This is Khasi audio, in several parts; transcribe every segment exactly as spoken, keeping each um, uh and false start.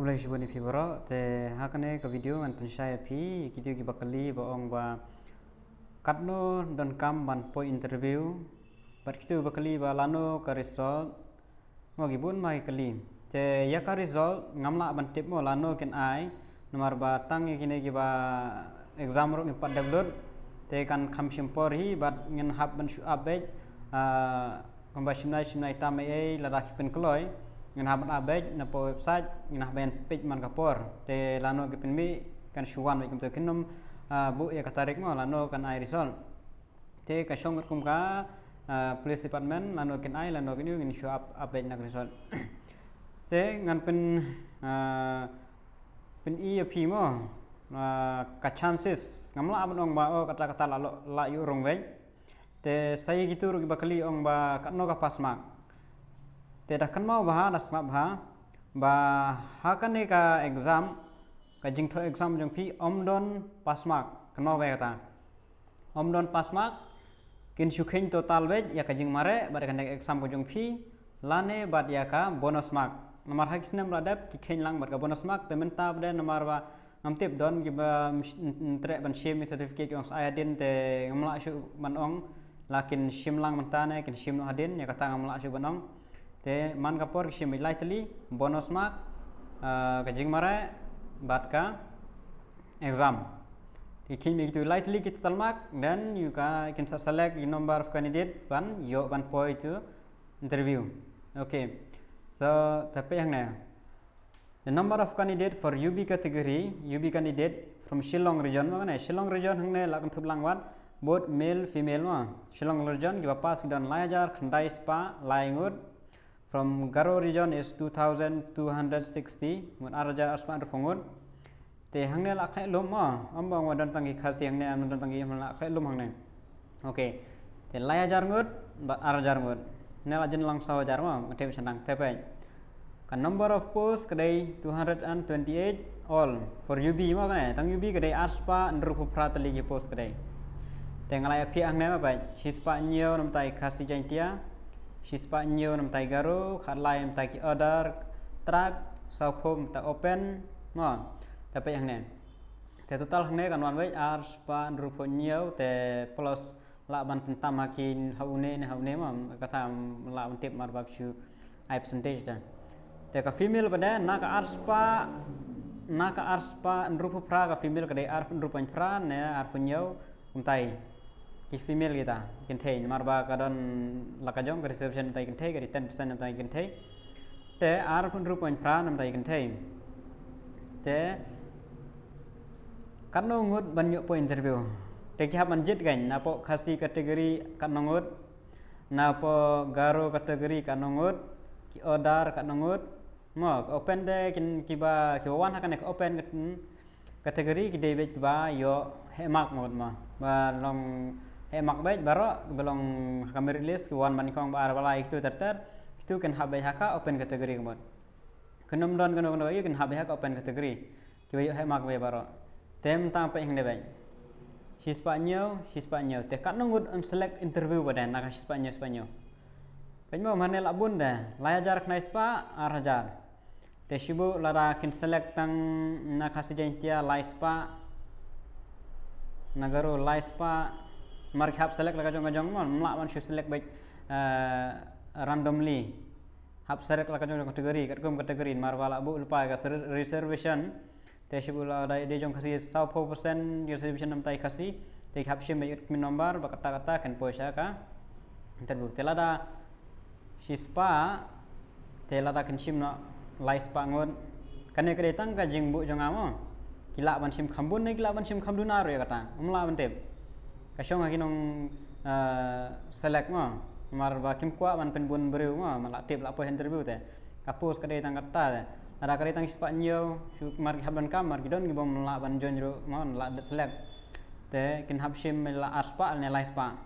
Khublei shibun ïa phi baroh. Te ha kane ka video ngan pynshai ïa phi kito kiba kylli ba ong ba katno donkam ban poi interview, bad kito ba kylli ba lano ka result. Mo, ki bun ma ki kylli. Te ïa ka result ngam lah ban tip mo lano kin ai, namar ba tang ïa kine kiba exam ruh ngi pat dep lut. Te kan kham shim por hi bad ngin hap ban shu update, ah, kumba shim lai shim lai tam ei ei lada ki pynkloi, ngin hap ban update na poh website, ngin hap ban peit man ka por. Te lano ki pynmih kan shu wan bad kumto, kin ym, ah, buh ïa ka tarik mo lano kan ai result. Te ka shong kum ka, ah, police department lano kin ai, lano kin ïoh, ngin shu up, update na ka result. Te ngan pyn, ah, pyn-i ïa phi mo, ah, ka chances, ngam lah ban ong ba oh kata kata la, la ïoh rung beit. Te sa ïa kito ruh kiba kylli ong ba katno ka pass mark. Te da kynmaw bha, da sngap bha ba ha kane ka exam, ka jingthoh exam jong phi ym don pass mark. Kynmaw bha kata. Ym don pass mark, kin shu kheiñ total beit ïa ka jingmareh bad ka exam ka jong phi, lane bad ïa ka bonus mark. Namar ha ki snem la dep ki kheiñ lang bad ka bonus mark, te mynta pat de namar ba ngam tip, don kiba ym sh-, ym treh ban shim certificate ki ong sa ai hadien, te ngam lah shuh ban ong la kin shim lang mynta ne kin shim noh hadien, ïa kata ngam lah shuh ban ong. Te man ka por ki shim beit lai tylli, bonus mark, ah, ka jingmareh bad ka exam. Te ki kheiñ beit kito lai tylli ki total mark, then you ca-, you can se-, select the number of candidate ban ïoh ban poi to interview. Okay. So, te peit hangne. The number of candidate for U B category, U B candidate from Shillong region, ma kane Shillong region hangne la kynthup lang wat, both male, female ma. Shillong region kiba pass ki don lai hajar khyndai spah lai ngut. From Garo region is two thousand two hundred sixty, ngut ar hajar ar spah hynriewphew ngut. Te hangne la khleh lum ma, ym ba ong ba don tang ki Khasi hangne, ym don tang ki, la khleh lum hangne. Okay. Te lai hajar ngut bad ar hajar ngut. Ne la jin lang saw hajar ma, nga tip sha nang, te peit. Ka number of post ka dei two hundred and twenty-eight all for U B ma kane. Tang U B ka dei ar spah hynriewphew phra tylli ki post ka dei. Te nga la ïa phi hangne ma peit. Shi spah hynñiew na bynta ki Khasi Jaiñtia. Shi spah hynñiew na bynta ki Garo, khatlai na bynta ki other tribe, sawphew na bynta open. Ma, te peit hangne. Te total hangne kan wan beit ar spah hynriewphew hynñiew, te plus lah ban pyntam ha ki ha une ne ha une ma, kata lah ban tip mar ba ki shu ai percentage te. Te ka female pat de, na ka ar spah, na ka ar spah hynriewphew phra ka female ka dei arphew hynriew point phra ne arphew hynñiew kumtai. Ki female kita, kynthei, namar ba ka don la ka jong ka reservation kumtai kynthei, ka dei ten percent kumtai kynthei. Te arphew hynriew point phra namar kumtai kynthei. Te katno ngut ban ïoh poi interview. Te ki hap ban jied kein, napoh Khasi category katno ngut, napoh Garo category katno ngut, ki other katno ngut. Mo, open te kin kiba, kiba wan ha kane ka open kat-, category ki dei beit kiba ïoh heh mark mut mo. Ba long heh mark beit baroh, ba long ha ka merit list, kiba wan ban ïakhun ba ar ba lai kito ter ter, kito kin hap beit ha ka open category mut. Kin ym don kano kano ïa kin hap beit ha ka open category. Kiba ïoh heh mark beit baroh. Te mynta peit hangne beit. Shi spah hynñiew, shi spah hynñiew. Te katno ngut yn select interview pat de na ka shi spah hynñiew, spah hynñiew. Peit mo, mane la bun de, lai hajar khyndai spah, ar hajar. Te shu buh lada kin select tang na Khasi Jaiñtia lai spah, na Garo lai spah, mar ki hap select la ka jong ka jong mo, ym lah ban shu select beit, eh, randomly. Hap select la ka jong ka jong category, katkum category, mar ba la buh lypa ka ser-, reservation. Te shu buh lada dei jong Khasi sawphew percent reservation na bynta ki Khasi. Te ki hap shim beit ki number, ba kata kata kin poi sha ka interview. Te lada shi spah, te lada kin shim noh lai spah ngut. Kane ka dei tang ka jingbuh jong nga mo. Ki lah ban shim kham bun ne ki lah ban shim kham duna ruh ïa kata. Ym lah ban tip. Ka shong ha ki nong, eh, select mo. Mar ba kim kwah ban pynbun briew mo, ma la tip la poi interview te. Ka post ka dei tang kata te. Lada ka dei tang shi spah hynñiew, shu mar ki hap donkam, mar ki don ki bym lah ban join ruh mo, la select. Te kin hap shim la ar spah ne lai spah.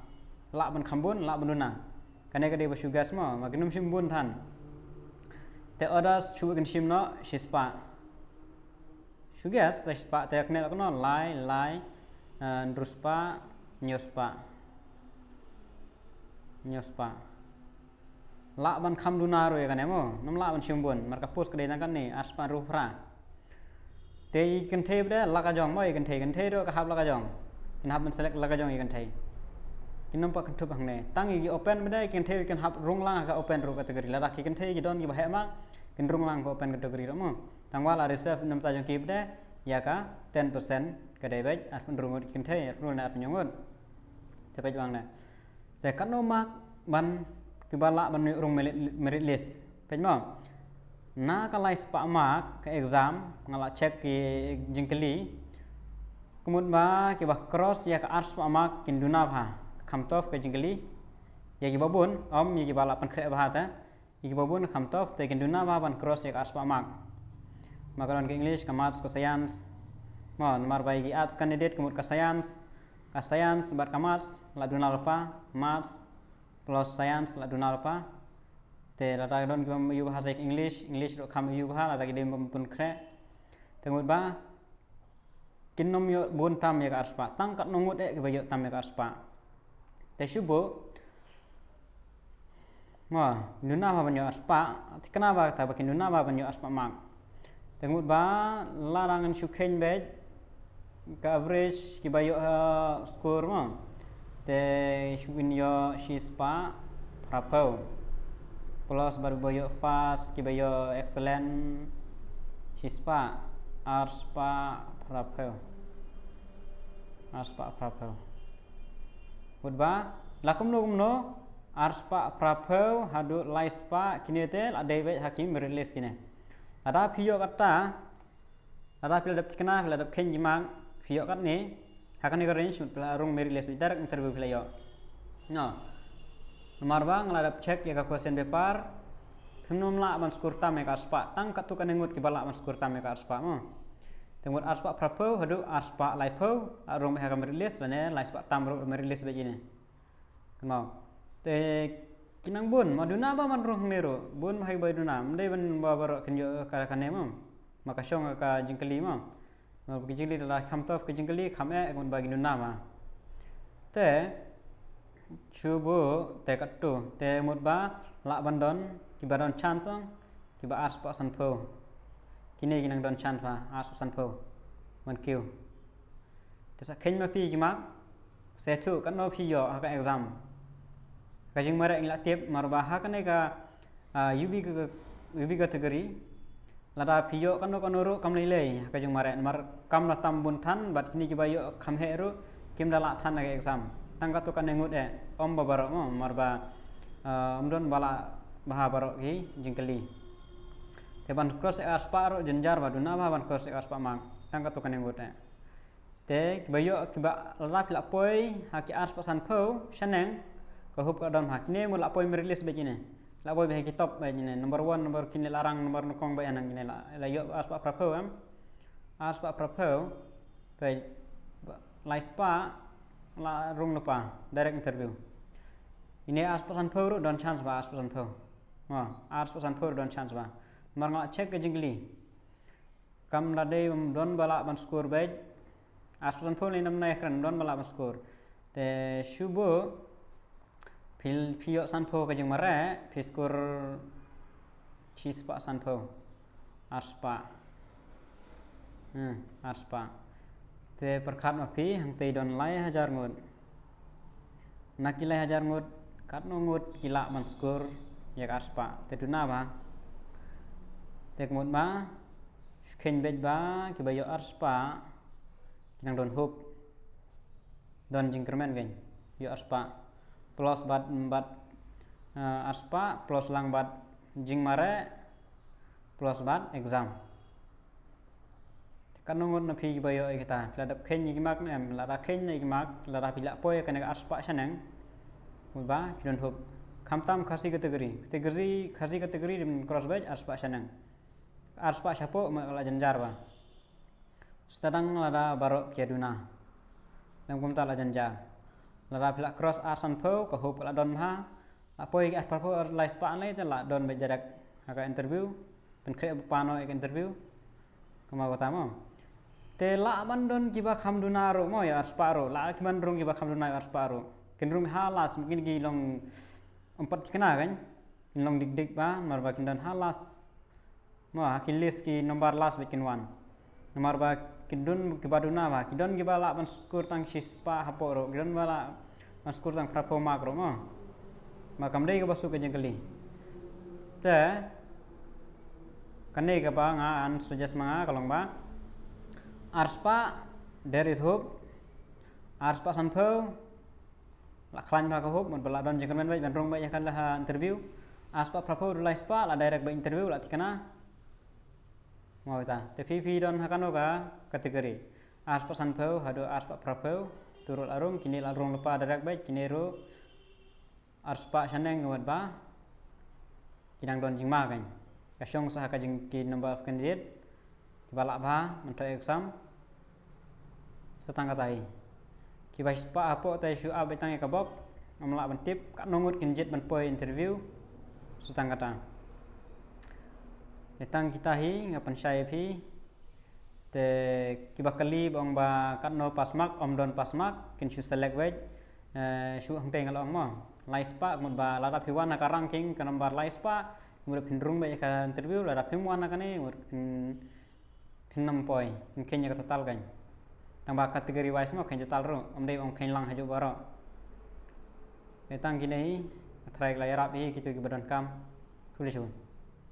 Lah ban kham bun, lah ban duna. Kane ka dei ba shu guess mo, ma kin ym shim bun than. Te others shu kin shim noh shi spah. Shu guess, lai spah te kane la kano, lai, lai, eh, hynriew spah, hynñiew spah. Hynñiew spah. Lah ban kham duna ruh ïa kane mo, nam lah ban shim bun, namar ka post ka dei tang katne, arspah hynriew phra. Te ïa ki kynthei pat de la ka jong mo, ïa ki kynthei, kynthei ruh ka hap la ka jong. Kin hap ban select la ka jong ïa ki kynthei. Kin nym pat kynthup hangne. Tang ïa ki open pat de, ïa ki kynthei ruh kin hap rung lang ha ka open ruh category. Lada ki kynthei ki don kiba heh mark, kin rung lang ha ka open category ruh mo. Tang ba la reserve namar ta jong ki pat de, ïa ka ten percent ka dei beit, arphew hynriew ngut ki kynthei, arphew hynriew ne arphew hynñiew ngut. Te beit bang ne. Te katno mark ban kiba lah ban ïoh rung merit, merit list. Peit mo. Na ka lai spah mark ka exam nga la check ki jingkylli. Ka mut ba kiba cross ïa ka arspah mark kin duna bha. Kham tough ka jingkylli. Ïa kiba bun, ym ïa kiba lah pynkhreh bha te. Ïa kiba bun kham tough te kin duna bha ban cross ïa ka arspah mark. Ma ka don ka English, ka maths, ka science. Mo, namar ba ïa ki arts candidate ka mut ka science, ka science bad ka maths la duna lypa, maths plus science la duna lypa. Te lada ka don kiba ym ïoh bha sa ïa ka English, English ruh kham ïoh bha lada ki dei ban pynkhreh. Te mut ba kin nym ïoh bun tam ïa ka arspah, tang katno ngut eh kiba ïoh tam ïa ka arspah. Te shu buh, mo, duna bha ban ïoh arspah, thikna bha kata ba kin duna bha ban ïoh arspah mark. Te mut ba lada ngan shu kheiñ beit ka average kiba ïoh, eh, score mo. Te shu kin ïoh shispah phraphew. Plus bad ba ïoh first kiba ïoh excellent shispah, arspah phraphew. Arspah phraphew. Mut ba la kumno kumno, arspah phraphew haduh laispah kine te la dei beit ha ki merit list kine. Lada phi ïoh kata, lada phi la dep thikna, phi la dep kheiñ ki mark, phi ïoh katne, ha kane ka range mut phi la rung merit list, direct interview phi la ïoh. No. Namar ba nga la dep check ïa ka question paper, phim nym lah ban score tam ïa ka arspah, tang katto katne ngut kiba lah ban score tam ïa ka arspah mo. Te ngut arspah phraphew haduh arspah laiphew la rung beit ha ka merit list, lane laispah tam ruh merit list beit ine. Kynmaw. Te ki nang bun, ma duna bha ban rung hangne ruh, bun bha kiba duna, ym dei ban ba baroh kin ïoh ka, kane mo. Ma ka shong ka jingkylli mo. Ma ka jingkylli la kham tough ka jingkylli, kham eh, mut ba ki duna ma. Te shu buh, te katto, te mut ba lah ban don kiba don chance ong, kiba arspah sanphew. Kine ki nang don chance ba arspah sanphew ban kiew. Te sa kheiñ ma phi ki mark, sa thuh katno phi ïoh ha ka exam. Ka jingmareh ngi la tip, namar ba ha kane ka, ah, U B ka, U B category, lada phi ïoh katno katno ruh kam lei lei ha ka jingmareh, namar kam la tam bun than, bad kine kiba ïoh kham heh ruh kim da lah than ha ka exam. Tang katto katne ngut eh, ym ba baroh mo, namar ba, ah, ym don ba lah bha baroh ki jingkylli. Te ban cross ïa ka arspah ruh jynjar ba duna bha ban cross ïa ka arspah mark, tang katto katne ngut eh. Te kiba ïoh, kiba, lada phi la poi ha ki arspah sanphew shaneng, ka hup ka don ha kine, mut la poi merit list beit kine. La poi beit ha ki top beit kine, number one, number, kine la rang number nyngkong beit hangne, kine la, la ïoh arspah phraphew em. Arspah phraphew, beit, laispah la rung lypa, direct interview. Ine arspah sanphew ruh don chance ba arspah sanphew. Mo, arspah sanphew ruh don chance ba. Namar nga la check ka jingkylli. Kam da dei, ym don ba lah ban score beit. Arspah sanphew lane ym nai kren, ym don ba lah ban score. Te shu buh, phi, phi ïoh sanphew ka jingmareh, phi score shispah sanphew. Arspah. Hmm, arspah. Te pyrkhat ma phi, hangtei don lai hajar ngut. Na ki lai hajar ngut, katno ngut ki lah ban score ïa ka arspah. Te duna bha. Te ka mut ba, kheiñ beit ba, kiba ïoh arspah, ki nang don hup. Don jingkyrmen kein, ïoh arspah. Plus bad, bad, eh, arspah, plus lang bad jingmareh, plus bad exam. Te katno ngut na phi kiba ïoh ïa kita, phi la dep kheiñ ïa ki mark ne em, lada kheiñ ïa ki mark, lada phi la poi ïa kane ka arspah shaneng, mut ba, phi don hup. Khamtam Khasi category, category, Khasi category rim cross beit, arspah shaneng. Arspah shapoh, ma la jynjar ba. Sdang lada baroh ki ïa duna. Lem kumta la jynjar. Lada phi la cross ar sanphew, ka hup ka la don bha. La poi ki ar phraphew, ar laispah lei te la don beit direct ha ka interview. Pynkhreh ba pano ïa ka interview. Kumba kata mo. Te lah ban don kiba kham duna ruh mo ïa arspah ruh. Lah ki ban rung kiba kham duna ïa arspah ruh. Kin rung ha last, mungkin ki long ym pat thikna kein. kin long dik dik ba, namar ba kin don ha last. Mo, ha ki list ki number last bad kin wan. Namar ba ki don kiba duna ba, ki don kiba lah ban score tang shi spah hapoh ruh, ki don ba lah ban score tang phra phew mark ruh mo. Ba kam dei kaba suk ka jingkylli. Te, kane kaba nga an suggest ma nga ka long ba. Ar spah, there is hope. Ar spah san phew, la khlaiñ bha ka hope, mut ba la don jingkyrmen bad ban rung bad ïa ka la ha interview. Ar spah phra phew, du lai spah, la direct bad interview, la thikna. Mo ita, te phi phi don ha kano ka category. Ar spah san phew, haduh ar spah phra phew, tu ruh la rung, kine la rung lypa direct bad, kine ruh ar spah shaneng wat ba. Ki dang don jingma kan. Ka shong sa ha ka jing ki number of candidate. Kiba lah bha, mynta exam. Sa tang kata hi. Kiba spah hapoh te shu ap bad tang ïa ka bok. Ngam lah ban tip, katno ngut kin jied ban poi interview. Sa tang kata. Te tang kita hi, nga pynshai ïa phi. Te kiba kylli ba ong ba katno pass mark, ym don pass mark, kin shu select bad, eh, shu hangtei nga la ong mo. Lai spah, mut ba lada phi wan ha ka ranking, ka number lai spah, mut phin rung bad ïa ka interview, lada phim wan ha kane, mut phin, phin nym poi, phin kheiñ ïa ka total kan. Tang ba category wise mo, kheiñ total ruh, ym dei ong kheiñ lang hajuh baroh. Te tang kine hi, nga tharai ka la ïarap hi, kito kiba donkam, khublei shibun.